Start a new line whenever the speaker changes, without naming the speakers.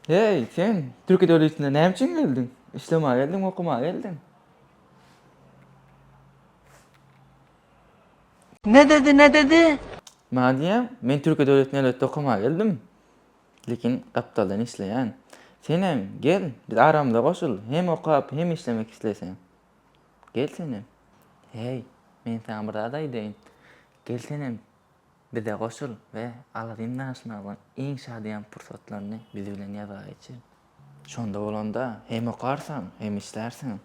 Heý, sen Türkiýe döwletine näme üçin geldiň? Işlemäge geldiňmi, okamaga geldiň?
Ne dedi ne dedi?
Maňa diýýäň, men Türkiýe döwletine elbetde okamaga geldim. Lekin gapdaldan işleýän. Senem, gel, biz aramyza goşul, hem okap, hem işlemek isleseň. Gel senem. Heý, men saňa bir zat aýdaýyn. Gel senem, bize goşul we Alazym Daşmagyň iň şadyýan pursatlaryny biz bilen ýazga geçir. Şonda bolanda hem okarsyň, hem işlärsiň.